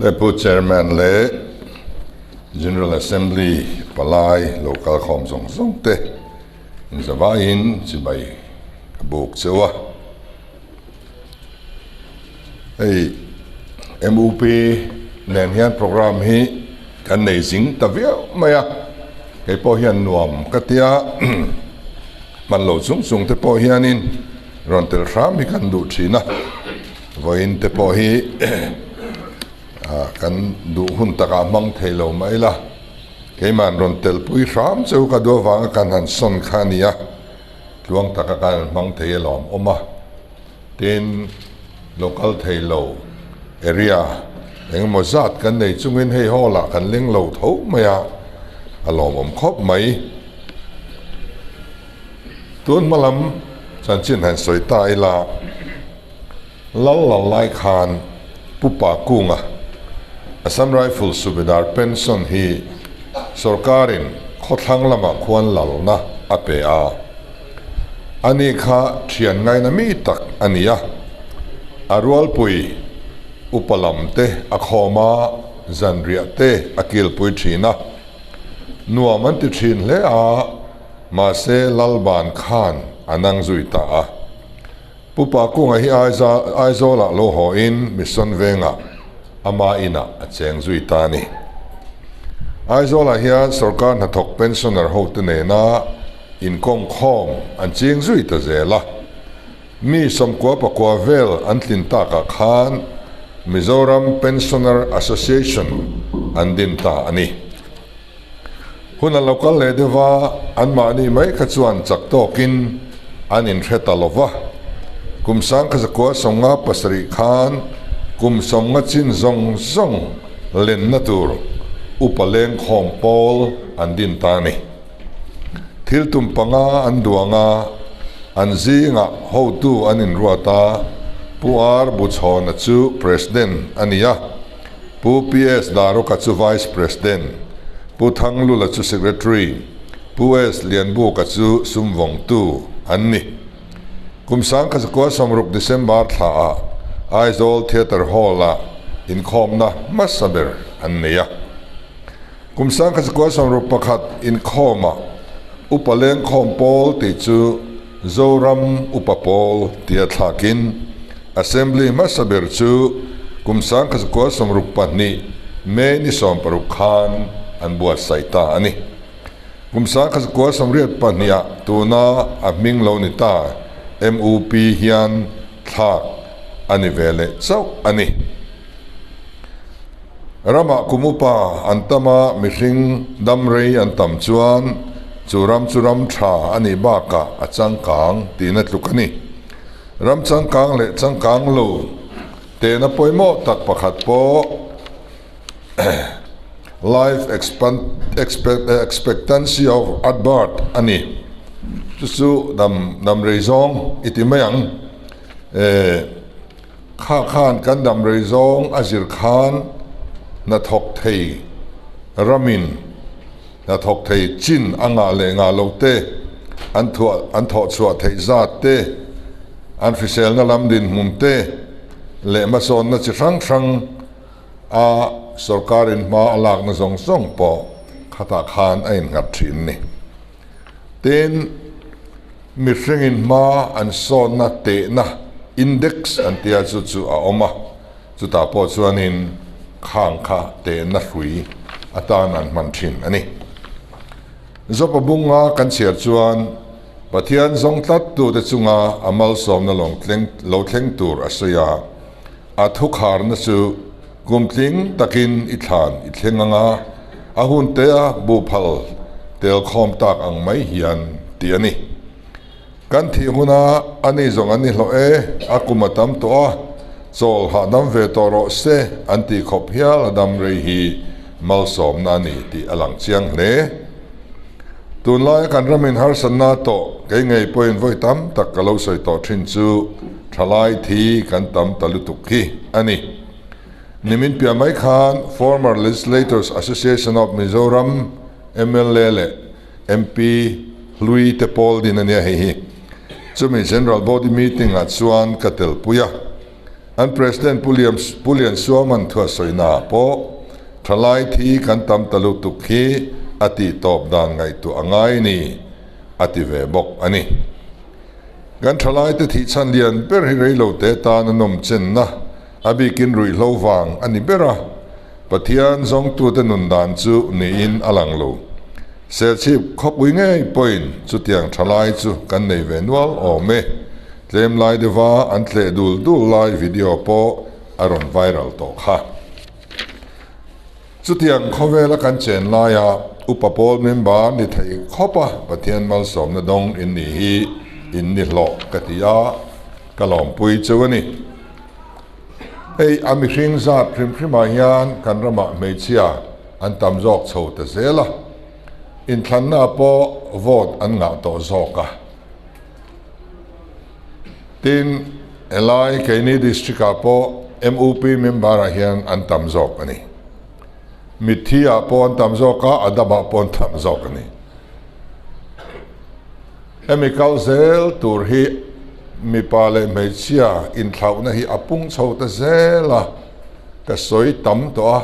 Le Pu Chairman leh General Assembly palai lo kal khawm zawng zawng te inzavaiin chibai ka buk cheu a. Hei MUP nen hian program hi kan nei zing ta viau mai a, kei pawh hian nuam ka tia hman lo chung chung te pawh hianin rawn tel hram hi kan duh thin a. Vawiin te pawh hi kan duh hun takah hmang thei lo mah ila, keima'n rawn telpui hram cheu ka duh avanga kan han sawn kha a ni a, tluang taka kan han hmang thei alawm awm a. Tin, local thei lo area engemaw zat kan nei chungin hei hall ah kan leng lo tho mai a, a lawmawm khawp mai. Tun hma lam chanchin han sawi ta ila, Lal lal lai khan Pu Pa Kunga, Assam Rifles Subedar pension hi sorkarin khawthlang lamah khuan lalna a pe a. Ani kha thian ngaina mi tak a ni a, a rualpui upa lam te a khawm a, zanriah te a kilpui thin a. Nuam an ti thin hle a, mahse Lalban khan a nang zui ta a. Pu Pakunga hi Aizawlah lo hawin Mission Vengah ama inah a cheng zui ta a ni. Aizawlah hian sorkar hnathawk pensioner hote nena inkawm khawm an ching zui ta zel a. Mi 99 vel an tlin takah khan Mizoram Pensioner Association an din ta a ni. Hun a lo kal leh deuh a, anmahni mai kha chuan chak tawkin an inhre ta lo va. Kum 1957 khan kum 50 chin zawng zawng lenna tur upa lengkhawm pawl an din ta a ni. Thil tum panga an duang a, an zingah hotu an inruat a, Pu R Buchhawna chu President a ni a. Pu PS Daroka chu Vice President, Pu Thanglula chu Secretary, Pu S Lianbuka chu sumvawngtu an ni. Kum 1960 December thlaah Aizawl Theatre Hall-ah inkhawmna hmasa ber an nei a. Kum 1961 inkhawmah Upa Lengkhawm Pawl tih chu Zoram Upa Pawl tia thlakin Assembly hmasa ber chu kum 1962 May ni 60 khan an buatsaih ta a ni. Kum 1982 ah tuna a hming lo ni ta MUP hian thlak a ni ve leh chauh a ni. Ramah kum upa an tam a, mihring dam rei an tam chuan chu ram chu ram tha a nih bakah a changkang tihna tluk a ni. Ram changkang leh changkang lo tehna pawimawh tak pakhat pawh life expectancy of at birth a ni. Chu chu dam dam rei zawng i ti mai ang. Kha khan kan dam rei zawng a zir khan hnathawk thei ramin hnathawk thei chin a ngah leh ngah lo te, an thuah an thawh chhuah theih zat te, an hriselna lam dinhmun te leh hmasawnna chi hrang hrang a sorkarin hma a lakna zawng zawng pawh khatah khan a innghat thin a ni. Tin, mihringin hma an sawnna tehna, index, an tia chu chu a awm a, chutah pawh chuanin khang kha tehna hrui atan an hman thin a ni. Zopa bunga kan chhiar chuan Pathian zawng tlattute chunga a malsawmna lo thleng tur a sawi a, a thukharna chu Kumtling takin i thlan i thleng anga, a hun tea buhphal tel khawm tak ang mai hian tih a ni. Kan thih huna a ni zawng an ni hlawh e, a kum a tam tawh a, chawl hahdam ve tawh rawh se an tih khawp hial a dam rei hi malsawmna a ni tih a lang chiang hle. Tunlaia kan ramin harsatna tawh kei ngei pawhin vawi tam tak ka lo sawi tawh thin chu thalai thi kan tam ta lutuk hi a ni. Nimin piah mai khan Former Legislators Association of Mizoram mla leh MP hlui te pawl din a nia hei hi. Chumi General Body Meeting ah chuan ka telpui a. An President Pu Liam Pu Liansuaman thu a sawi naah pawh thalai thi kan tam ta lutuk hi a tih tawp dan ngaihtuah a ngai ni a ti ve bawk a ni. Kan thalaite thih chhan lian ber hi reilote tan a nawm chenna a bikin ruihhlo vang a ni ber a, Pathian zawngtute nun dan chu niin a lang lo. Serchhip khawpui ngei pawhin chutiang thalai chu kan nei ve nual awm e. Tlem lai deuha an tleh dul dul lai video pawh a rawn viral tawh kha. Chutiang khawvela kan chen laia upa pawl member ni thei khawpa Pathian malsawmna dawng in nih hi in ni hlawh ka ti a, ka lawmpui cheu a ni. Hei a mihring zat hrim hrimah hian kan ramah hmeichhia an tam zawk chho ta zel a, inthlanna pawh vote an ngah tawh zawk a. Tin, helai keini district ah pawh MUP member ah hian an tam zawk a ni. Mitthi ah pawh an tam zawk a, a dam ah pawh an tam zawk a ni. Hemi kal zel tur hi mipa leh hmeichhia inthlauhna hi a pung chho ta zel a, ka sawi tam tawh a,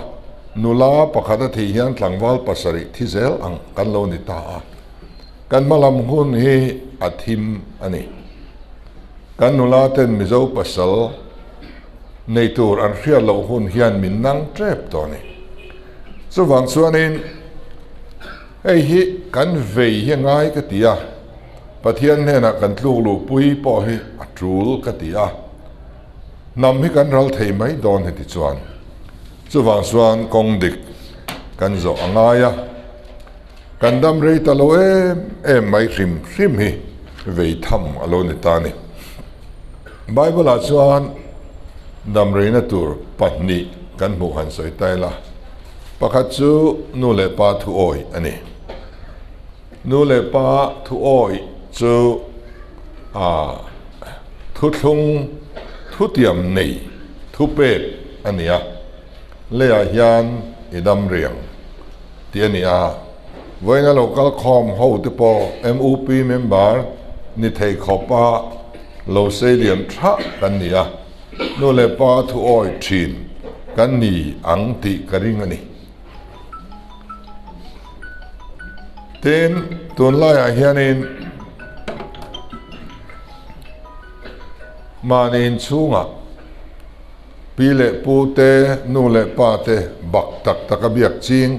nula pakhat a thih hian tlangval pasarih thi zel ang kan lo ni ta a. Kan hmalam hun hi a thim a ni. Kan nula ten Mizo pasal nei tur an hriat loh hun hian min nang tep tawh a ni. Chuvang chuanin hei hi kan vei hi a ngai ka ti a, Pathian hnenah kan tluk luhpui pawh hi a tul ka ti a, hnam hi kan ral thei mai dawn heti chuan. Chuvang chuan kawng dik kan zawh a ngai a. Kan dam rei ta lo em em mai hrim hrim hi vei tham a lo ni ta a ni. Bible ah chuan dam reina tur pahnih kan hmuh han sawi ta ila, pakhat chu nu leh pa thu awih a ni. Nu leh pa thu awih chu ah thuthlung thutiam nei thupek a ni a, leiah hian i dam riang. Tih a ni a, vawiina lo kal khawm ho te pawh MUP member ni thei khawpa lo sei lian tha kan ni a, nu leh pa thu awi thin kan ni ang tih ka ring a ni. Tin, tunlaiah hianin mahni inchhungah, Pi leh pu te, nu leh pa te bak tak tak a biak ching.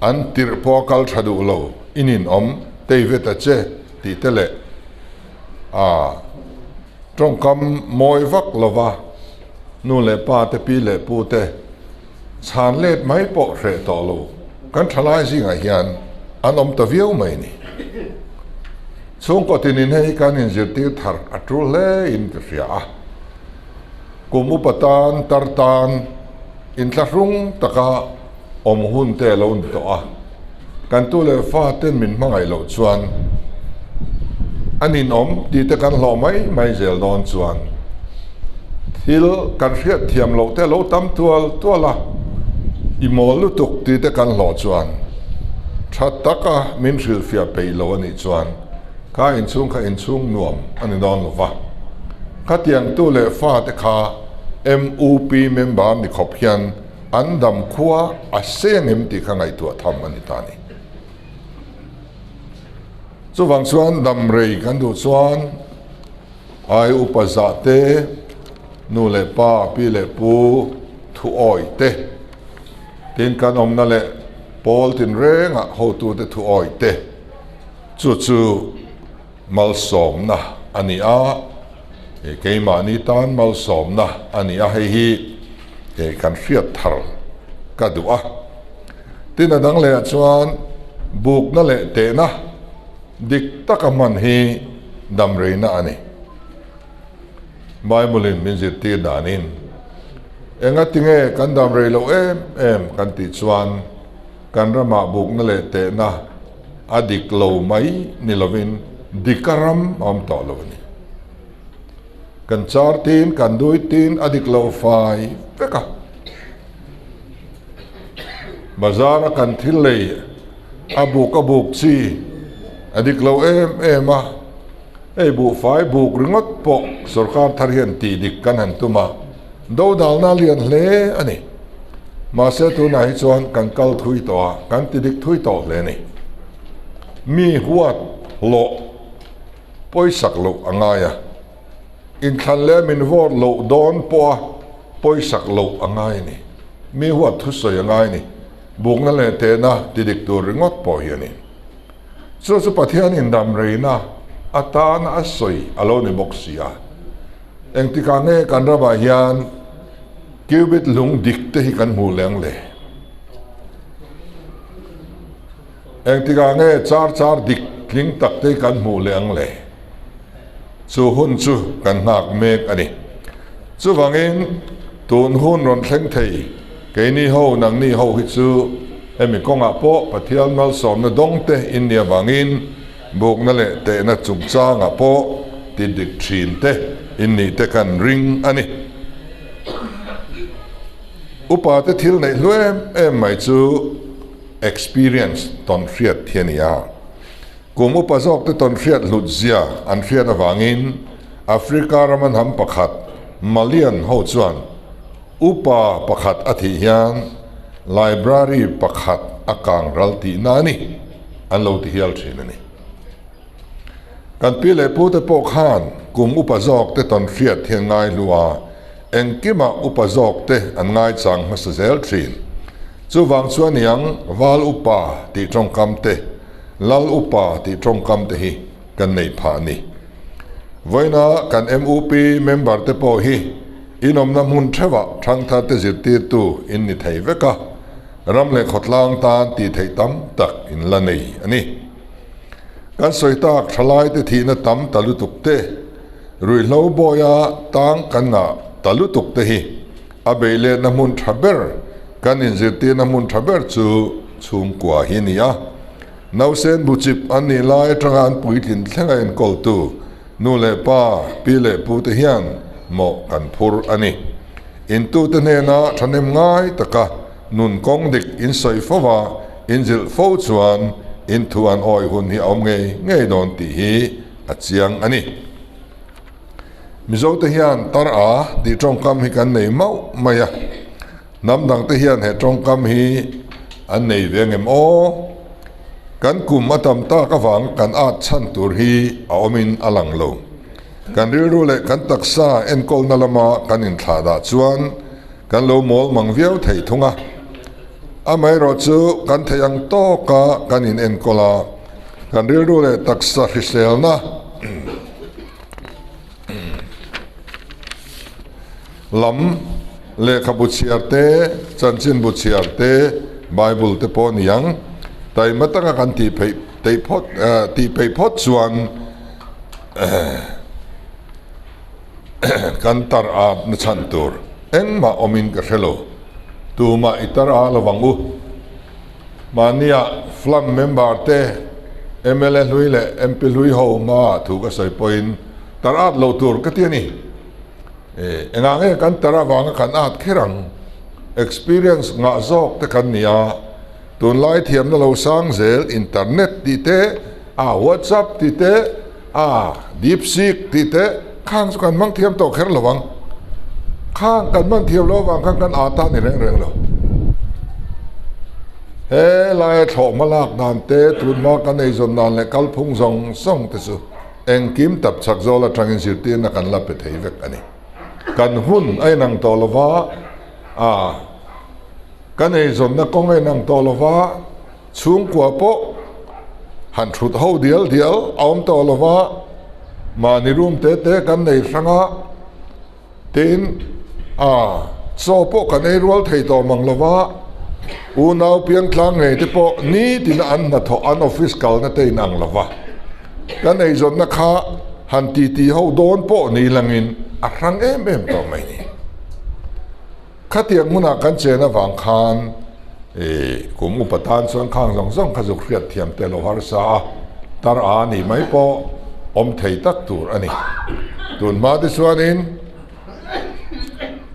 An tirh pawh a kal tha duh lo, in inawm tei ve ta che tih te leh a tawngkam mawi vak lova nu leh pa te, pi leh pu te chhan let mai pawh hreh tawh lo kan thalai zingah hian an awm ta viau mai ni. Chhungkaw tinin hei kan inzirtir thar a tul hle in ka hria a, kum upa tan tar tan inthlahrung taka awm hun te a lo ni tawh a, kan tu leh fa ten min hmangaih loh chuan a ninawm tih te kan hlawh mai mai zel dawn chuan thil kan hriat thiam loh te a lo tam tual tual a, i mawl lutuk tih te kan hlawh chuan tha taka min hrilhfiah peih lo a nih chuan kha inchhung kha inchhung nuam a ni dawn lo va. Khatiang tu leh fa te kha MUP member ni khawp hian an dam khua a seng em tih kha ngaihtuah tham a ni ta a ni. Chuvang chuan dam rei kan duh chuan ai upa zah te, nu leh pa, pi leh pu thu awih te, tin kan awmna leh pawl tinrengah hotute thu awih te, chu chu malsawmna a ni a, keimahni tan malsawmna a ni a, hei hi kan hriat thar ka duh a. Tin a dang lehah chuan bukna leh tehna dik taka hman hi damreina a ni. Bible-in min zirtir danin enga tinge kan damrei loh em em kan tih chuan kan ramah bukna leh tehna a dik lo mai ni lovin dika ram a awm tawh lo a ni. Kan char tin, kan dui tin a dik lo fai vek a. Bazar a kan thil lei a buk a buk chi a dik lo em em a. Hei buhfai buk ringawt pawh sorkar thar hian tih dik kan han tum a, dodalna lian hle a ni. Mahse tunah hi chuan kan kal thui tawh a, kan ti dik thui tawh hle a ni. Mi huat hlawh pawisak loh a ngai a, inthlan leh min vote loh dawn pawha pawisak loh a ngai a ni. Mi huat thusawi a ngai a ni. Bukna leh tehna ti dik tur ringawt pawh hi a ni. Chu chu Pathian indamreina atana a sawi a lo ni bawk si a. Engtikah nge kan ramah hian cubit lung dik te hi kan hmuh leng le? Engtikah nge char char dik tling tak te hi kan hmuh leh ang le? Chu hun chu kan nghak mek a ni. Chuvangin tun hun rawn thleng thei keini ho nangni ho hi chu hemi kawngah pawh Pathian malsawmna dawngte in nia vangin bukna leh tehna chungchangah pawh ti dik thin te in nih te kan ring a ni. Upa te thil neih hlu em em mai chu experience tawnhriat hi a ni a. Kum upa zawkte tawnhriat hlut zia an hriat avangin Africa rama hnam pakhat Malian ho chuan upa pakhat a thih hian library pakhat a kang ral tihna a ni an lo ti hial thin a ni. Kan pi leh pute pawh khan kum upa zawkte tawnhriat hi an ngaihlu a, engkimah upa zawkte an ngaichang hmasa zel thin. Chuvang chuan niang val upa tih tawngkam te, Lal upa tih tawngkam te hi kan neih phah a ni. Vawiina kan MUP member te pawh hi inawmna hmun theuhah thangthar te zirtirtu in ni thei vek a, ram leh khawtlang tan tih theih tam tak in la nei a ni. Kan sawi tak thalai te thihna tam ta lutuk te, ruihhlo bawia tang kan ngah ta lutuk te hi a beihletna hmun tha ber, kan inzirtirna hmun tha ber chu chhungkua hi a ni a. Nausen buchip an nih lai atanga an puitlin thlenga enkawltu nu leh pa, pi leh pu te hian mawh kan phur a ni. Intute hnena thahnem ngai taka nun kawng dik insawi fo va, inzilh fo chuan inthu an awih hun hi a awm ngei ngei dawn tih hi a chiang a ni. Mizote hian tar a tih tawngkam hi kan nei mauh mai a, hnam dangte hian he tawngkam hi an nei ve ngem aw? Kan kum a tam tak avang kan at chhan tur hi a awmin a lang lo. Kan rilru leh kan taksa enkawlna lama kan inthlah dah chuan kan lo mawl mang viau thei thung a. Amaherawhchu kan theih ang tawka kan inenkawl a, kan rilru leh taksa hriselna, Lam, lehkhabu chhiar te, chanchinbu chhiar te, Bible te pawh ni ang. Taima taka kan tih pheih teih phawt tih peih phawt chuan kan tar at na chhan tur engmah awmin ka hre lo. Tumah i tar a lovang u. Mahnia Flam member te mla hlui leh MP hlui ho hma thu ka sawi pawhin tar at lo tur ka ti a ni. Engah nge kan tar avanga kan at kher ang? Experience ngah zawk te kan ni a, tunlai thiamna lo sang zel internet tih te, a WhatsApp tih te, a DeepSeek tih te khang chu kan hmang thiam tawh kher lo ang. Khang kan hman thiam loh avang khan kan at a ni reng reng lo. He laia thlawh hma lak dan te, tun hma kan eizawn dan leh kalphung zawng zawng te chu engkim tap chak zawl atangin zirtirna kan la pe thei vek a ni. Kan hun a inang tawh lo va, a kan eizawnna kawng a inang tawh lo va, Chhungkua pawh han thut ho dial dial a awm tawh lo va, mahni room te te kan nei hrang a, tin a chaw pawh kan ei rual thei tawh mang lo va, unau piangtlang ngei te pawh nitin an hnathawh an office kalna te in ang lo va, kan eizawnna kha han titi ho dawn pawh ni langin a hrang em em tawh mai ni. Khatiang hmunah kan chen avang khan kum upa tan chuan khang zawng zawng kha zuk hriat thiam te lo harsa a, tar a nih mai pawh awm thei tak tur a ni. Tun hma te chuanin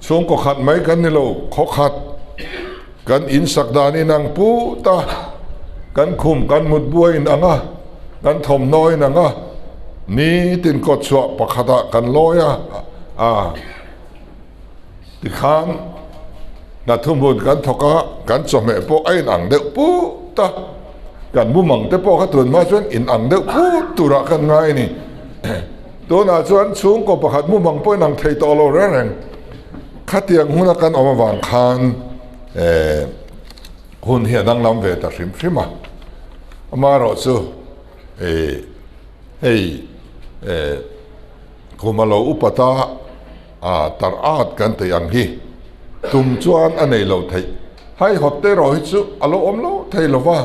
chhungkaw khat mai kan ni lo, khaw khat kan insak dan inang put a, kan khum kan mut buai inang a, kan thawmhnaw inang a. Nitin kawtchhuah pakhatah kan lawi a, a tikhan hna thuhmun kan thawk a, kan chawhmeh pawh a inang deuh put a, kan mumang te pawh kha tun hma chuan inang deuh put turah kan ngai a ni. Tunah chuan chhungkaw pakhat mumang pawh inang thei tawh lo reng reng. Khatiang huna kan awm avang khan eh hun hi a danglam ve ta hrim hrim a, amaherawhchu eh hei eh kum a lo upat a ah tar at kan tih ang hi tum chuan a nei lo theih. Hai hawt te erawh hi chu a lo awm lo thei lo va,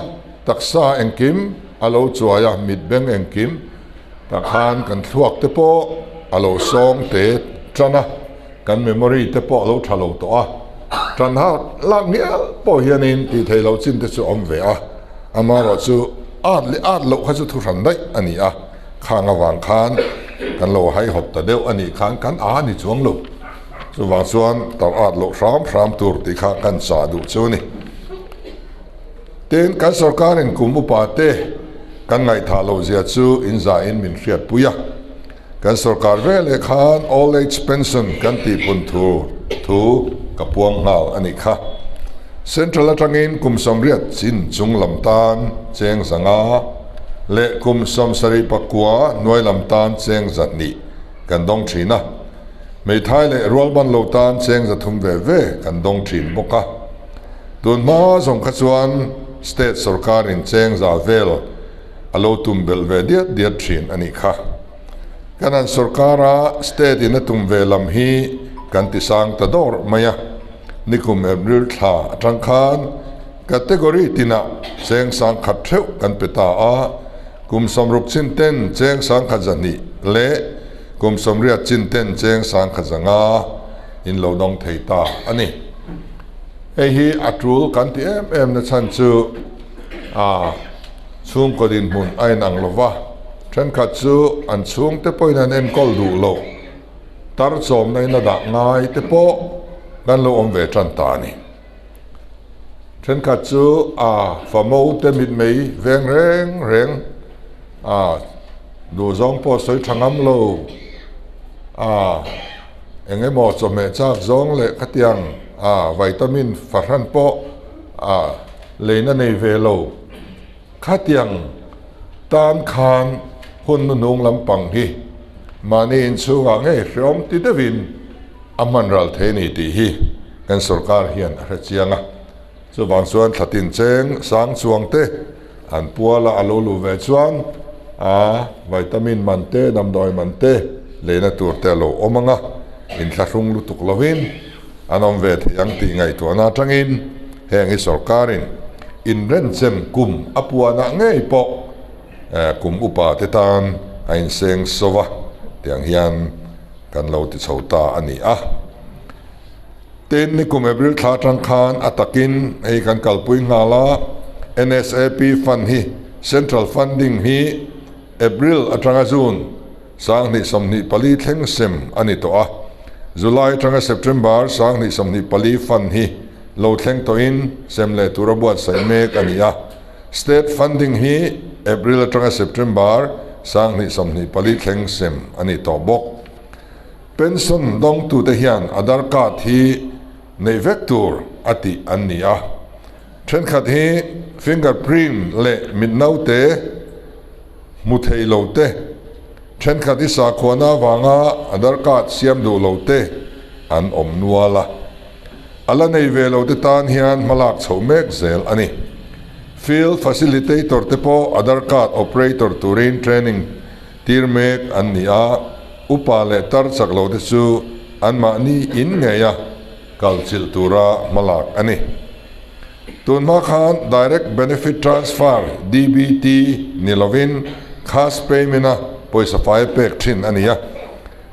taksa engkim a lo chuai a, mit beng engkim tah khan kan thluak te pawh a lo sawng te tan a, kan memory te pawh a lo tha lo tawh a, tan ha lak ngial pawh hianin tih theih loh chin te chu a awm ve a, amaherawhchu at leh at loh kha chu thu hran daih a ni a, khang avang khan kan lo haihawt ta deuh a nih khan kan a ni chuang lo. Chuvang chuan tar at loh hram hram tur tih kha kan chah duh chu a ni. Tin, kan sorkarin kum upa te kan ngaihthah loh zia chu inzahin min hriatpui a. Kan sorkar veleh khan Old Age Pension kan tihpun thu thu ka puang nghal a nih kha. Central atangin kum 80 chin chung lam tan cheng 500 leh kum 79 hnuai lam tan cheng 200 kan dawng thin a. Hmeithai leh rualban lo tan cheng 300 ve ve kan dawng thin bawk a. Tun hma zawng kha chuan state sorkarin cheng 100 vel a lo tum belh ve diat diat thin a nih kha. Kan han sorkara state in a tum ve lam hi kan ti sang ta dawr mai a. Nikum April thla atang khan category tinah cheng 1000 theuh kan pe ta a, kum 60 chin ten cheng 1100 leh Kum 80 chin ten cheng 1005 in lo dawng thei ta a ni. Hei hi a tul kan ti em em na chhan chu a chhungkaw dinhmun a inang lo va, thenkhat chu an chhungte pawhin an enkawl duh loh, tar chawmna in a dah ngai te pawh kan lo awm ve tan ta a ni. Thenkhat chu a famo te mitmei veng reng reng a duhzawng pawh sawi tha ngam lo a eng emaw chawhmeh chak zawng leh khatiang a vitamin fahran pawh a leina nei ve lo khatiang tan khan hun hnuhnung lampang hi mahni inchhungah ngei hreawm ti deuhin A hman ral thei a ni tih hi kan sorkar hian a hre chiang a, chuvang chuan thlatin cheng sang chuang te an pual a, a lo luh ve chuan a vitamin man te, damdawi man te leina tur te a lo awm ang a, inthlahrung lutuk lovin an awm ve thei ang tih ngaihtuahna atangin heng hi sorkarin inrenchem kum a puanah ngei pawh kum upa te tan a inseng sova tiang hian Kan lo ti chho ta a ni a. Tin, nikum April thla atang khan a takin hei kan kalpui nghal a, NSAP fund hi, Central funding hi April atanga June 2024 thleng sem a ni tawh a. July atanga September 2024 fund hi lo thleng tawhin sem leh tura buatsaih mek a ni a. State funding hi April atanga September 2024 thleng sem a ni tawh bawk. Pension dawngtute hian Aadhaar card hi neih vek tur a tih an ni a. Thenkhat hi finger print leh mit naute hmu thei lo te, thenkhat hi sakhuana avanga Aadhaar card siam duh lo te an awm nual a. A la nei ve lo te tan hian hmalak chho mek zel a ni. Field Facilitator te pawh Aadhaar Card Operator turin training tir mek an ni a, upa leh tar chak lo te chu anmahni in ngeia kal chilh tura hmalak a ni. Tun hma khan Direct Benefit Transfer, DBT, ni lovin Cash Payment-a pawisa fai pek thin a ni a.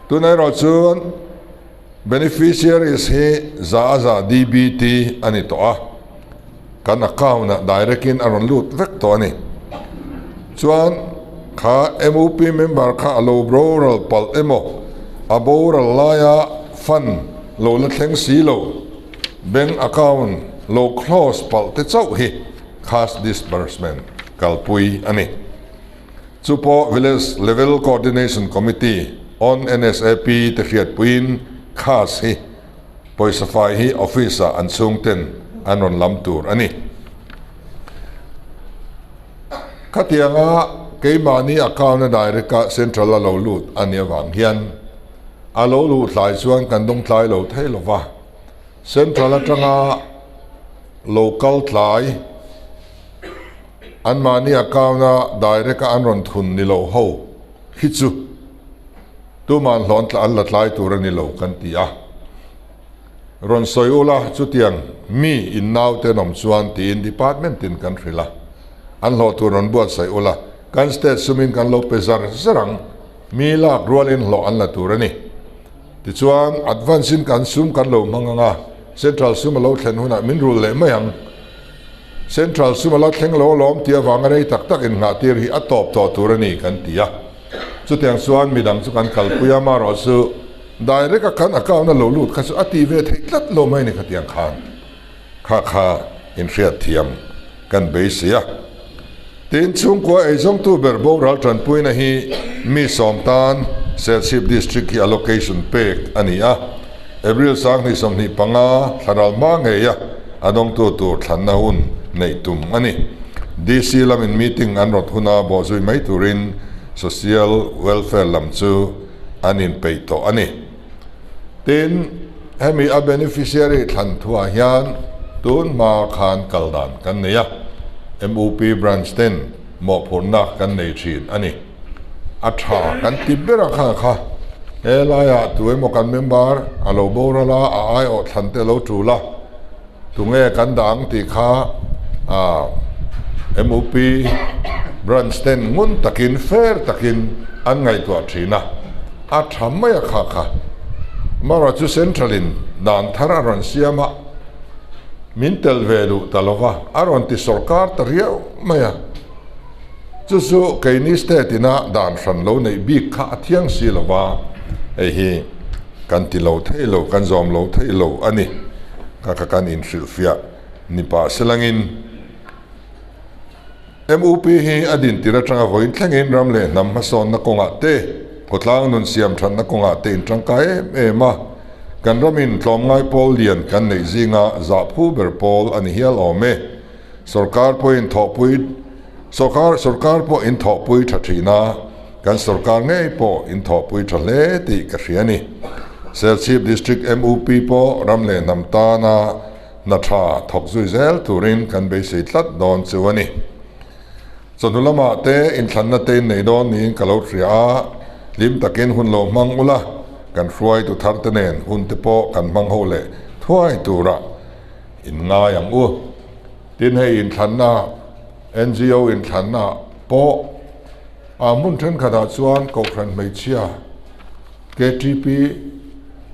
Tunah erawh chuan Beneficiaries hi za a za DBT a ni tawh a, kan account ah direct in a rawn lut vek tawh a ni. Chuan kha MUP member kha a lo boral palh emaw, a boral laia fund lo la thleng si lo, bank account lo close palh te chauh hi cash disbursement kalpui a ni. Chu pawh Village Level Coordination Committee on NSAP te hriatpuiin khas hi pawisa fai hi office ah an chhungten an rawn lam tur a ni. Khatianga keimahni account a direct a central a lo lut a nih avang hian a lo luh tlai chuan kan dawng tlai lo thei lo va, central atanga lo kal tlai anmahni account a direct a an rawn thun ni lo ho hi chu tuman hlawn an la tlai tur a ni lo kan ti a. Rawn sawi ula, chutiang mi in naute an awm chuan tiin department in kan hrilh a, an hlawh tur rawn buatsaih ula, kan state sumin kan lo pe zar zar ang, mi lak rualin hlawh an la tur a ni. Tichuan, advance in kan sum kan lo hmang ang a, central sum a lo thlen hunah min rul leh mai ang. Central sum a la thleng lo alawm tih avanga rei tak tak innghah tir hi a tawp tawh tur a ni kan ti a. Chutiang chuan midang chu kan kalpui a, marawh chu direct a kan account a lo lut kha chu a ti ve theih tlat lo mai ni khatiang khan kha kha inhriat thiam kan beisei a. Tin, chhungkua eizawngtu ber boral tanpuina hi mi sawm tan Serchhip District hi allocation pek a ni a, April 2025 thla ral hma ngeia a dawngtu tur thlanna hun neih tum a ni. DC lamin meeting an rawt huna bawhzui mai turin Social Welfare lam chu an inpeih tawh a ni. Tin, hemi a beneficiary thlan thuah hian tun hma khan kal dan kan nei a, MUP branch ten mawhphurhna kan nei thin a ni. A tha kan ti ber a kha kha he laiah tu emaw kan member a lo boral a, a aiawh thlan te a lo tul a, tunge kan dah ang tih kha MUP branch ten ngun takin fair takin an ngaihtuah thin a, a tha mai a kha kha. Amaherawhchu chu central in dan thar a rawn siam a, min tel ve duh ta lo va, a rawn ti sawrkar ta riau mai a. Chu chu keini state ina dan hran lo neih bik kha a thiang si lo va, hei hi kan ti lo thei lo, kan zawm lo thei lo a ni. Kha kha kan inhrilhfiah ni pah selangin MUP hi a dintir atanga vawiin thlengin ram leh hnam hmasawnna kawngah te, khawtlang nun siam thatna kawngah te in tangkai em em a, kan ramin tlawmngai pawl lian kan neih zinga zahphu ber pawl a ni hial awm e. Sorkar pawhin thawhpui Sorkar sorkar pawh in thawhpui tha thin a, kan sorkar ngei pawh in thawhpui tha hle tih ka hria a ni. Serchhip District MUP pawh ram leh hnam tana hna tha thawk zui zel turin kan beisei tlat dawn chu a ni. Chawhnu lamah te inthlanna te in nei dawn niin ka lo hria a, hlim takin hun lo hmang ula, kan hruaitu thar te nen hun te pawh kan hmang ho leh thuai tura in ngai ang u. Tin hei inthlanna, NGO inthlanna pawh a hmun thenkhatah chuan Kohhran hmeichhia KTP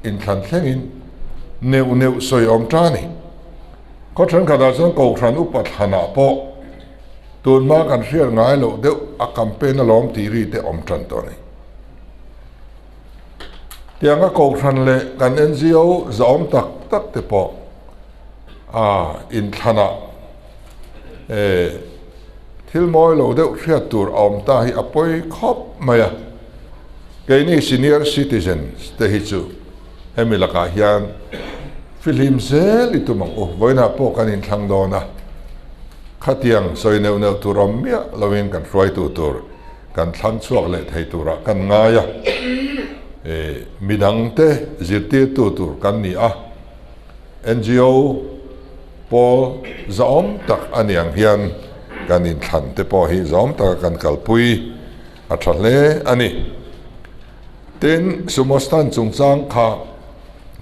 inthlan thlengin neuh neuh sawi awm ta a ni. Khaw thenkhatah chuan Kohhran upa thlanah pawh tunhma kan hriat ngai loh deuh a campaign alawm tih ri te awm tan tawh a ni. Tianga Kohhran leh kan NGO zahawm tak tak te pawh a inthlanah thil mawi lo deuh hriat tur a awm ta hi a pawi khawp mai a. Keini senior citizens te hi chu hemi lakah hian fihlim zel i tum ang u. Vawiinah pawh kan inthlang dawn a, khatiang sawi neuh neuh tur awm miah lovin kan hruaitu tur kan thlang chhuak leh thei turah kan ngai a, midangte zirtirtu tur kan ni a. NGO pawl zahawm tak a ni ang hian kan inthlan te pawh hi zahawm taka kan kalpui a tha hle a ni. Tin, sumo stand chungchang kha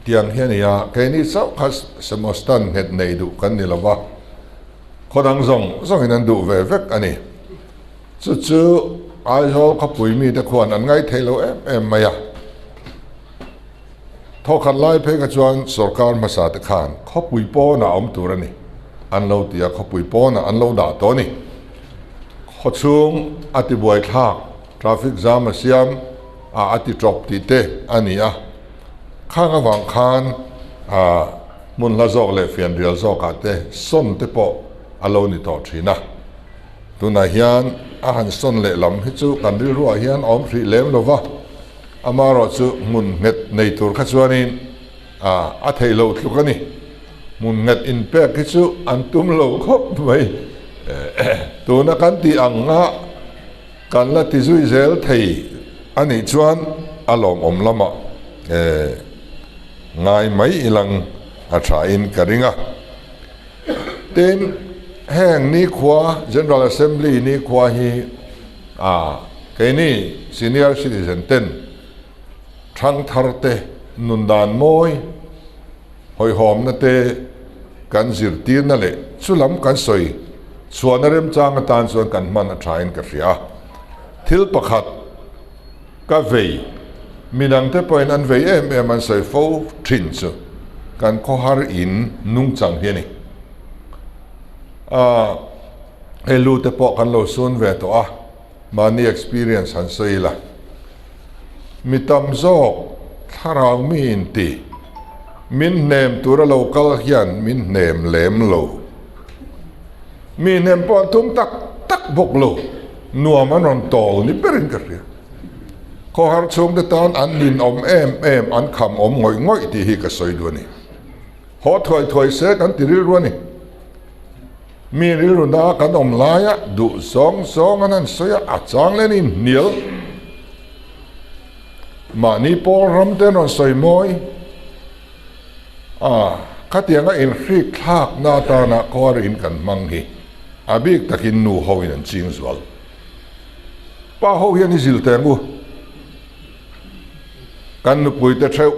tiang hi a ni a, keini chauh kha sumo stand nghet nei duh kan ni lo va, khaw dang zawng zawngin an duh ve vek a ni. Chu chu Aizawl khawpui mite khuan an ngaithei lo em em mai a. Thawkhat lai phei kha chuan sorkar hmasa te khan khawpui pawnah awm tur a ni an lo ti a, khawpui pawnah an lo dah tawh a ni. Khawchhung a ti buaithlak, traffic jam a siam a a ti tawp tih te a ni a. Khang avang khan hmun hla zawk leh fianrial zawkah te sawn te pawh a lo ni tawh thin a. Tunah hian. a han sawn leh lam hi chu kan rilruah hian a awm hrih lem lo va, amaherawhchu hmun nghet nei tur kha chuanin a theih loh tluk a ni. Hmun nghet inpek hi chu an tum lo khawp mai. Tuna kan tih ang a kan la ti zui zel thei a nih chuan a lawmawm lamah ngai mai ilang a thain ka ring a. Tin, heng nikhua, General Assembly nikhua hi keini Senior Citizen ten thangthar te nun dan mawi hawihhawmna te kan zirtirna leh chulam kan sawi chhuahna remchang atan chuan kan hman a thain ka hria. Thil pakhat ka vei, midangte pawhin an vei em em an sawi fo thin chu kan khawhar in nungchang hi a ni. Aaa hei lu te pawh kan lo sun ve tawh a, mahni experience han sawi ila. Mi tam zawk thlarau mi in ti, min hnem tura lo kal hian min hnem lem lo. Mi hnem pawh an tum tak tak bawk lo, nuam an rawn tawl ni berin ka hria. Khawhar chhungte tan an ninawm em em, an kham awm ngawih ngawih tih hi ka sawi duh a ni. Haw thuai thuai se kan ti rilru a ni. Mi rilru na kan awm laia duh zawng zawng an han sawi a, a chang leh niin hnial. Mahni pawl ram te an rawn sawi mawi. A, khatianga inhrik thlakna atana khuarin kan hmang hi a bik takin nu hoin an ching zual. Pa ho hian i zil teng u. Kan nupuite theuh.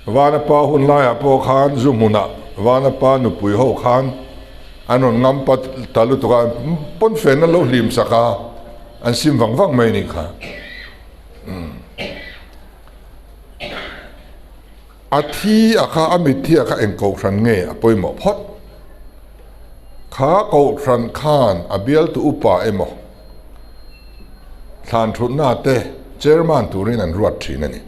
Vana pa hun laiah pawh khan zu hmunah Vana pa nupui ho khan an rawn ngam pat ta lutuk a, pawnfen an lo hlim sak a, an sim vang vang mai a nih kha. A thi a kha, a mitthi a kha eng kohhran nge a pawimawh phawt? Kha kohhran khan a bialtu upa emaw thlan thutna te chairman turin an ruat thin a ni.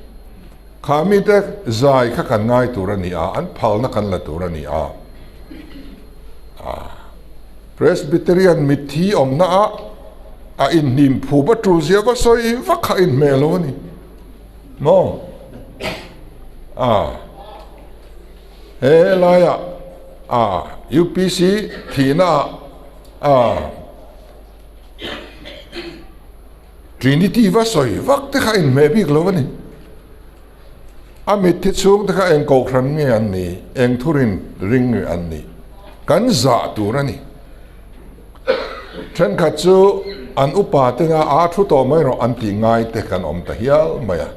Kha mite zai kha kan ngai tur a ni a, an phalna kan la tur a ni a. Presbyterian mitthi awmna ah a inhnim phup a tul zia va sawi vak kha a inhmeh lo a ni maw? A he laiah a UPC thihna ah a Trinity va sawi vak te kha a inhmeh bik lo a ni. A mitthi chhung te kha eng kohhran nge an ni, eng thurin ring nge an ni, kan zah tur a ni. Thenkhat chu an upa tena aa thu tawh mai rawh an tih ngai te kan awm ta hial mai a.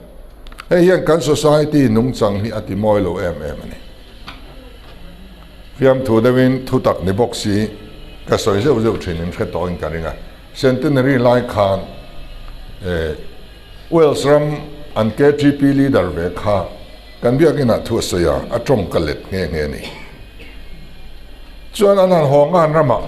Hei hian kan society nungchang hi a ti mawi lo em em a ni. Fiamthu deuhin thutak ni bawk si ka sawi zeuh zeuh thin in hre tawhin ka ring a. Centenary lai khan Wales ram an KTP leader ve kha kan biakinah thu a sawi a, a tawng ka let nghe nghe a ni. Chuan an han haw ngan ramah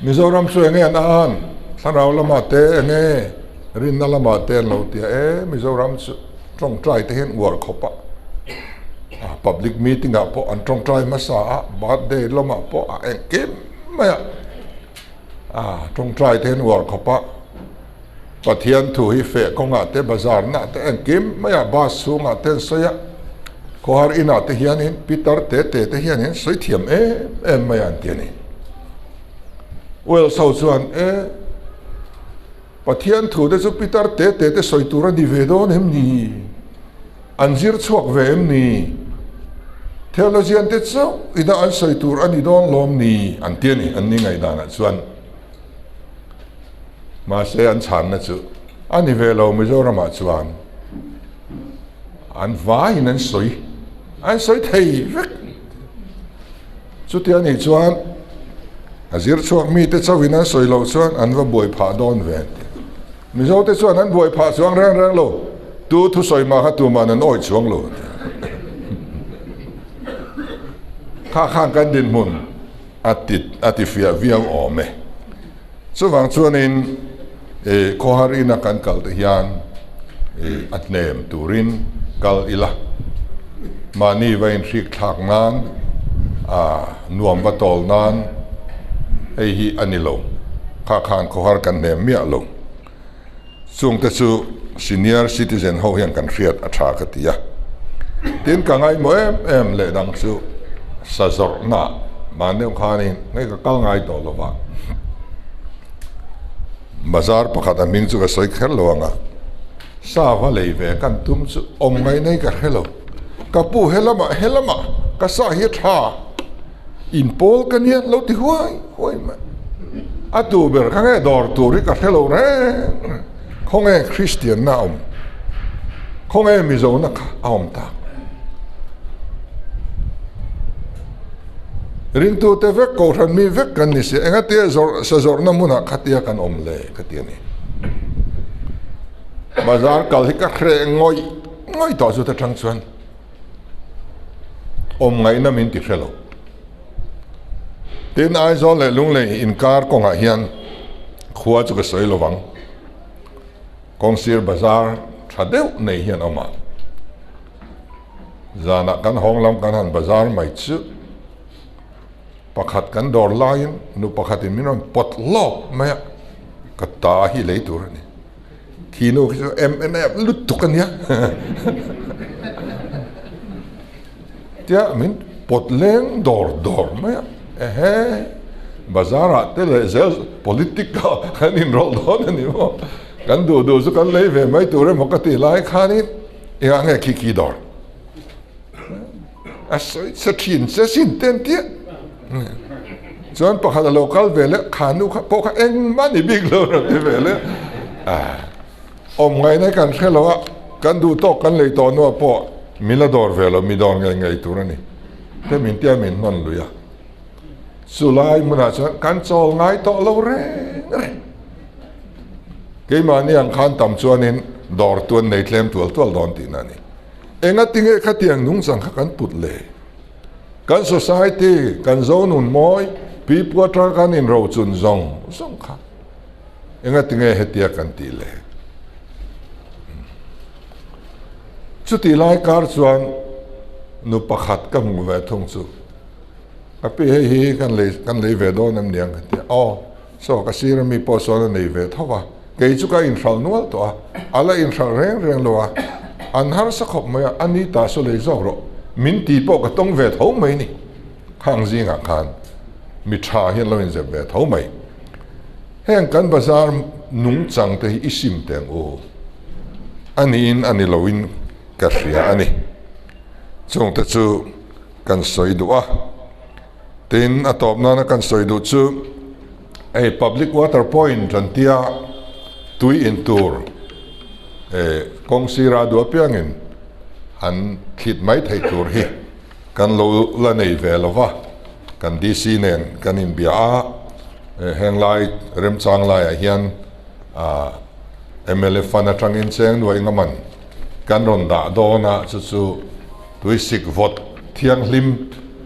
Mizoram chu enge an an, thlarau lamah te enge rinna lamah te an lo ti a, e Mizoram chu tawngtai te hian uar khawp a, public meeting ah pawh an tawngtai hmasa a, birthday lamah pawh a engkim mai a. A tawngtai te hian uar khawp a, Pathian thu hi feh kawngah te bazar nah te engkim maiah bus chhungah te an sawi a, khawhar inah te hianin pitar te te te hianin sawi thiam em em mai a an ti a ni. Wales ho chuan e Pathian thu te chu pitar te te te sawi tur a ni ve dawn em ni? An zir chhuak ve em ni? Theologian te chauh ina an sawi tur a ni dawn lawm ni? An ti a ni, an ni ngaihdanah chuan. Mahse an chhanna chu a ni ve lo, Mizoramah chuan an vaiin an sawi, an sawi thei vek. Chuti a nih chuan a zir chhuak mite chauhin an sawi loh chuan an va buai phah dawn ve an ti. Mizote chuan an buai phah chuang reng reng lo, tu thusawi mah kha tuman an awih chuang lo an ti. Kha khan kan dinhmun a ti a ti fiah viau awm e. Chuvang chuanin ih khawhar ina kan kal te hian ih a hnem turin kal ila, mahni va inhrik thlak nan ah nuam va tawl nan hei hi a ni lo. Kha khan khawhar kan hnem miah lo. Chungte chu senior citizen ho hian kan hriat a tha ka ti a. Tin ka ngaihmawh em em leh dang chu sa zawrhna mahni deuh khanin ngei ka kal ngai tawh lo va. Bazar pakhat a hming chu ka sawi kher lo ang a, sa va lei ve kan tum chu awm ngai nei ka hre lo. Ka pu helamah helamah ka sa hi a tha. Inpawl ka nia lo ti huai huai mai. A tu ber kha nge dawr tur hi ka hre lo reng reng. Khawnge Kristian na a awm? Khawnge Mizo na kha a awm tak? Ringtute vek kohhran mi vek kan ni si, engatia zawrh sa zawrhna hmunah khatia kan awm le ka ti a ni. Bazar kal hi ka hreh ngawih ngawih tawh chu ta tang chuan. Awm ngaihna min ti hre lo. Tin, Aizawl leh Lunglei inkar kawngah hian khua chu ka sawi lo vang. Kawngsir bazar tha deuh nei hian awm a. Zanah kan hawng lam kan han bazar mai chu pakhat kan dawr laiin nu pakhatin min rawn pawt lawk mai a, ka ta hi lei tur a ni. Khi nu khi chu MNF lutuk a nia. Tia min pawt leng dawr dawr mai a. Ehe, bazar ah te leh zel politic ah kan inrawlh dawn a ni maw. Kan duh duh chu kan lei ve mai tur emaw ka tih lai khanin engah nge khi khi dawr. A sawi sa thin che sin te an tia. Chuan pakhat a lo kal ve leh kha nu kha pawh kha engmah ni bik lo rawn ti ve leh. Awm ngaihna kan hre lo a, kan duh tawk kan lei tawh hnuah pawh min la dawr ve lo, mi dawr ngei ngei tur a ni. Te min tia min hnawn lui a. Chu lai hmunah chuan kan chawl ngai tawh lo reng reng. Keimahni ang khan tam chuanin dawr tuan nei tlem tual tual dawn tihna a ni. Engatinge khatiang nungchang kha kan put le? Kan society, kan zonun mawi, pipu atanga kan inrochun zawng zawng kha engatinge hetia kan tih le? Chutih lai kar chuan nu pakhat ka hmuh ve thung chu, Ka pi hei hi kan lei kan lei ve dawn em niang ka ti a, aw saw ka sir ami pawh sawn a nei ve tho va, kei chu ka inhralh nual tawh a, a la inhralh reng reng lo a, an harsa khawp mai a, a ni ta saw lei zawk rawh, min ti pawh ka tawng ve tho mai ni, khang zingah khan mi tha hian lo inzep ve tho mai. Heng kan bazar nungchang te hi i sim teng u, a niin a ni loin ka hria a ni. Chungte chu kan sawi duh a. Tin, a tawp nana kan sawi duh chu hei public water point an tia tui in tur kawng sira duh apiangin an thlit mai theih tur hi kan lo la nei ve lo va, kan DC nen kan inbia a, heng lai remchang laiah hian mla fund atangin cheng nuaih ngaman kan rawn dah dawn a, chu chu Tuisik vawt thianghlim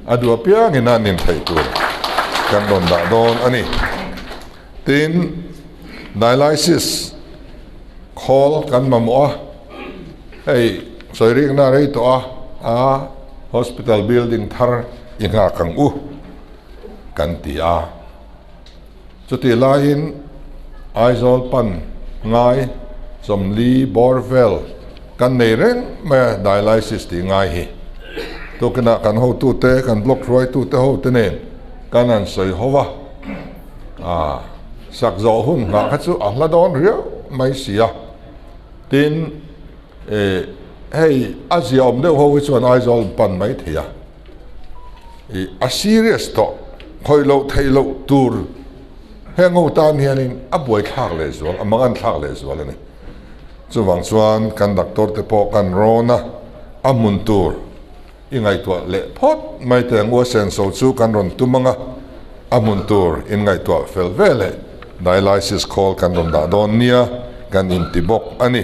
a duh apiangin a nin theih tur kan rawn dah dawn a ni. Tin, dialysis khawl kan mamawh a, hei sawi rikna rei tawh a, a hospital building thar i nghak ang u kan ti a. Chutih laiin Aizawl pan ngai Chawmli bawr vel kan nei reng mai a, dialysis tih ngai hi. Tukinah kan hotute, kan block hruaitute hote nen kan han sawi ho va, ah sak zawh hun nghah kha chu a hla dawn riau mai si a. Tin, eh hei a ziaawm deuh ho hi chuan Aizawl pan mai thei a. Ih a serious tawh khawih loh theih loh tur heng ho tan hianin a buai thlak leh zual a mangan thlak leh zual a ni. Chuvang chuan kan doctor te pawh kan rawn a, a hmun tur i ngaihtuah leh phawt mai teh ang u a senso chu kan rawn tum ang a, a hmun tur in ngaihtuah fel ve leh dialysis khawl kan rawn dah dawn nia kan inti bawk a ni.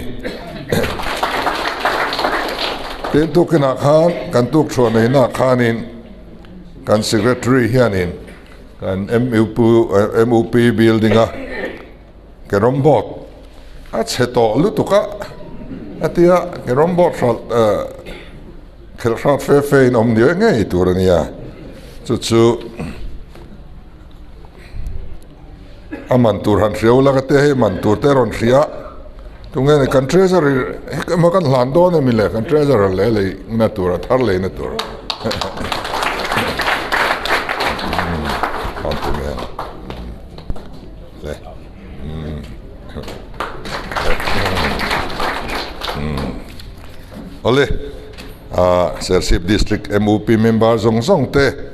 Tin tukinah khan kan tukthuah neihna khanin kan secretary hianin kan MUP MUP building a carrom board a chhe tawh lutuk a a tia carrom board hralh khelh hrat fe fe in awm ni ngei tur a nia chu chu. A man tur han hriau la ka tia hei man tur te a rawn hria tunge ni kan treasury emaw kan hlan dawn emi le kan treasurer leh lei na tur a thar lei na tur le awle Serchhip District M_U_P member zawng zawng te.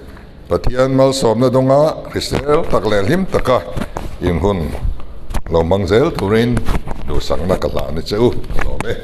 Pathian malsawmna dawnga hrisel tak leh hlim taka inhun lo hmang zel turin duhsakna ka hlan a che u. Ka lawm e.